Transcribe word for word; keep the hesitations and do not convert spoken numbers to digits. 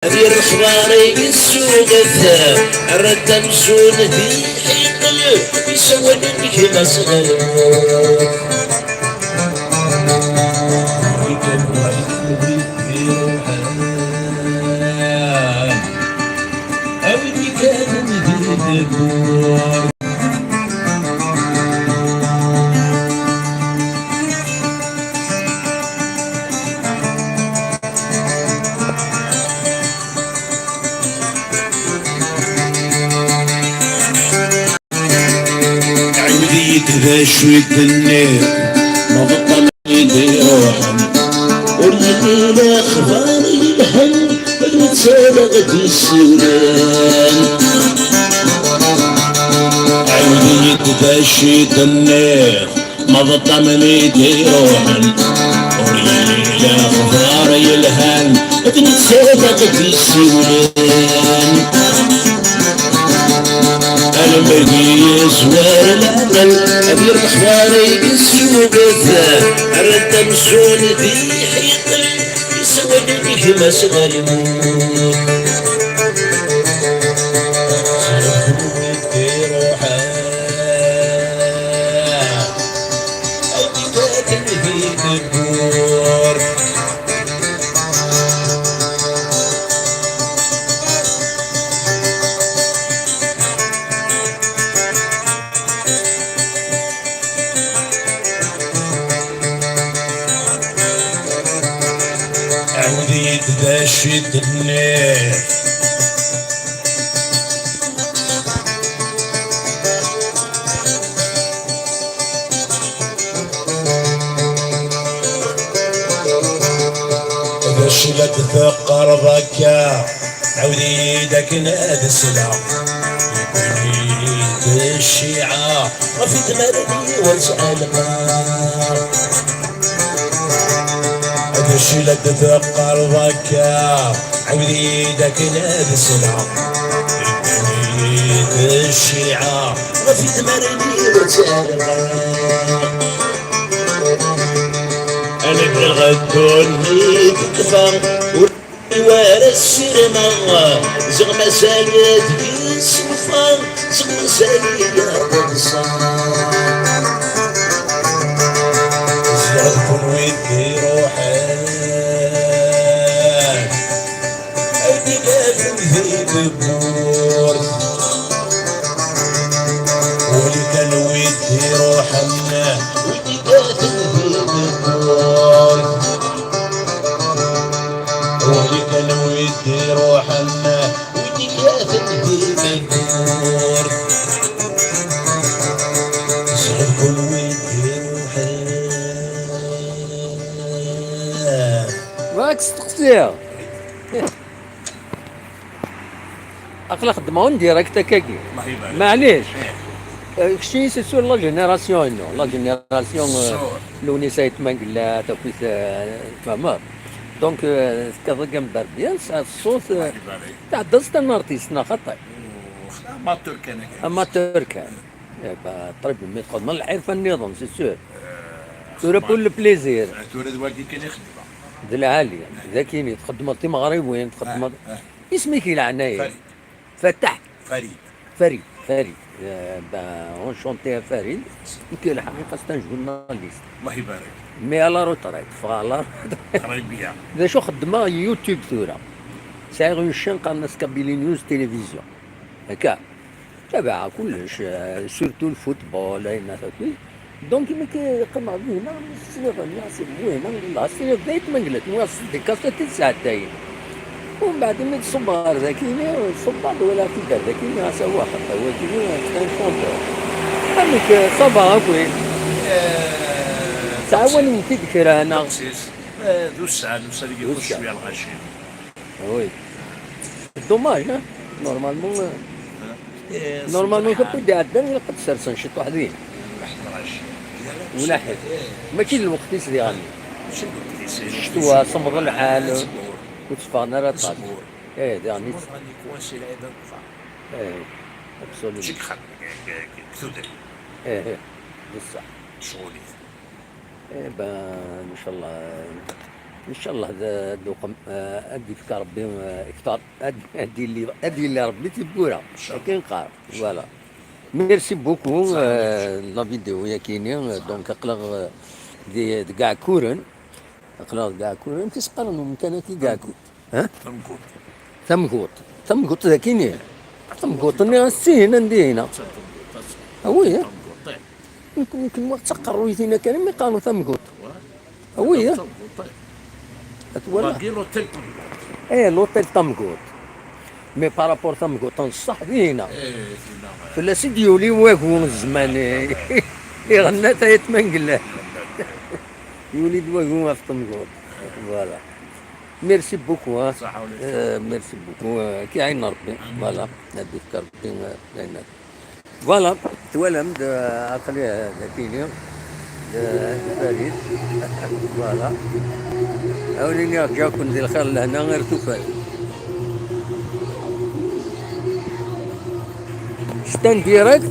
Di lexbar i yessuget, rran-t amzun d iḥiqel, isawalen gma-s ɣer lmut. Wi kan wayeḍ wid iruḥen, a wid ikkaten di tewwurt. Ɛiwed-iyi-d d acu i d-tenniḍ, ma d ṭṭamen i d-iruḥen. Ur yelli lexbar yelhan, d netta ara d-yessiwlen. Ɛiwed-iyi-d d acu i d-tenniḍ, ma d ṭṭamen i d-iruḥen. Ur yelli lexbar yelhan, d netta ara d-yessiwlen. Alamma yezwar leɛqel, di lexbar i yessuget, rran-t amzun d iḥiqel, isawalen gma-s ɣer lmut. Siref wid iruḥen, ayen ifaten di tewwurt. Ɛawed-iyi-d d acu i d-tenniḍ. D acu la d-teqqareḍ akka? Ɛawed-iyi-d akken ad sleɣ. Yeddem-iyi-d cciɛa ɣef idmaren-iw ad sɛelqeɣ. D acu la d-teqqareḍ akka? Ɛawed-iyi-d akken ad sleɣ. Yeddem-iyi-d cciɛa ɣef idmaren-iw ad sɛelqeɣ. Amek lɣeddun-nni tekfa, ur wara ssirmeɣ, ziɣ mazal deg-s ṣṣenfa, ziɣ mazal-iyi ḍeḍseɣ. Ziɣ d kunwi i d-iruḥen, ay d-igaten di tewwurt. Wali kan wi d-iruḥen, wi d-igaten di tewwurt. Wali kan wi d-iruḥen, wi d-igaten di tewwurt. Sɣed kunwi d-iruḥen. Wa, ad k-steqsiɣ. Aql-aɣ xeddmeɣ en direct akkagi. Allah ibarik. Maɛlic. Eh. Eh, keččini c'est sûr la génération inu, la génération, eh, Sûr. Lewnis Ayt Mengellat, akkit, eh, tfehmeḍ. Donc, eh, tekkateḍ deg amber bien, tesɛiḍ ṣṣut, eh, Allah ibarik. Tɛeddaḍ c'est un artiste, neɣ xaṭi? Oh, amateur kan akka. Amateur kan. Eh, bah, très bien, mais txedmeḍ lḥirfa nniḍen, c'est sûr. Eh, tura pour le plaisir. Eh, tura d wagi kan i xeddmeɣ. D lɛali, d akini, txeddmeḍ timeɣriwin, txeddmeḍ. Eh, eh. Isem-ik i leɛnaya? Farid. Fataḥ? Farid. Farid, Farid. Eh, ben, enchanté à Farid. Nekk lḥaqiqa c'est un journaliste. Allah ibarik. Mais à la retraite, ffɣeɣ à la retraite. Très bien. D acu xeddmeɣ YouTube tura. Sɛiɣ une chaîne qqaren-as Kabylie News Télévision. Akka. Tabaɛeɣ kullec, eh, surtout le football, ayen akk. Donc, mi k-, qqimeɣ dinna, mi tesliḍ, nniɣ-as, win, nniɣ-as, d Ayt Mengellat, nniɣ-as, d kaṣiṭ i d-sɛeddayen. Umbeɛd, imi d-ṣubbeɣ ɣer dakini, ṣubbeɣ-d walaɣ-t-id ar dakini, nniɣ-as, awah, wagini, c'est un chanteur. Amek, ça va, akk? Eh, ttɛawanen-t-id kra, neɣ? Eh, d ussan, ussan-agi d ixuṣṣ ussan. Cwiya lɣaci. Oui. Dommage, hein? Normalement, euh, eh, normalement, subḥan. Kap i d-iɛeddan, ilaq ad t-sersen ciṭuḥ din. Wala ḥedd. Wala ḥedd. Eh. Mačči d lweqt-is diɣen. Mačči d lweqt-is, eh. Ccetwa, semmeḍ lḥal. Eh, semmeḍ. Ur tteffɣen ara aṭas. Semmeḍ. Eh, diɣen i semmeḍ, rani kwansi lɛibad deg uxxam. Eh, absolument. Mačči deg uxxam, deg, deg, deg tudert. Eh, eh, d ṣṣeḥ. Ccɣel-it. Eh ben, ncallah, Inchallah, d, d uqem, eh, ad d-yefk Rebbi, eh, kter, ad, ad yili, ad yili Rebbi tibbura. Inchallah. Akken qqar. Voilà. Merci beaucoup, eh, la vidéo yakini, eh, donc aql-aɣ, eh, di, deg Iɛekkuren. Aql-aɣ deg Iɛekkuren, amek i s-qqaren umkan-agi Iɛekkuren? Ha? Tamguṭ. Tamguṭ. Tamguṭ d akini. Tamguṭ-nni ass-ihin anda ihina. Awi, eh? Nekk, nekk nwiɣ d taqerruyt-ina kan imi qqaren tamguṭ. Awi, eh? At wala. Wagi l'hôtel Tamguṭ. Eh, l'hôtel Tamguṭ. Mais par rapport Tamguṭ n ṣṣeḥ d ihina. Eh, fell-as i d-yuli wagu n zzman, eh, iɣenna tayet ma ngella. Yuli-d wagu ɣef Tamguṭ. Voilà. Merci beaucoup, hein. Merci beaucoup. Euh, merci beaucoup. Euh, ki ayen Rebbi. Voilà. Ad yefk Rebbi, euh, ayen. Voilà. Twalam-d, euh, aql-i, euh, d akini. Euh, Farid. Voilà. Awen-iniɣ ǧǧaken di lxir lehna ar tufat. C'est en direct.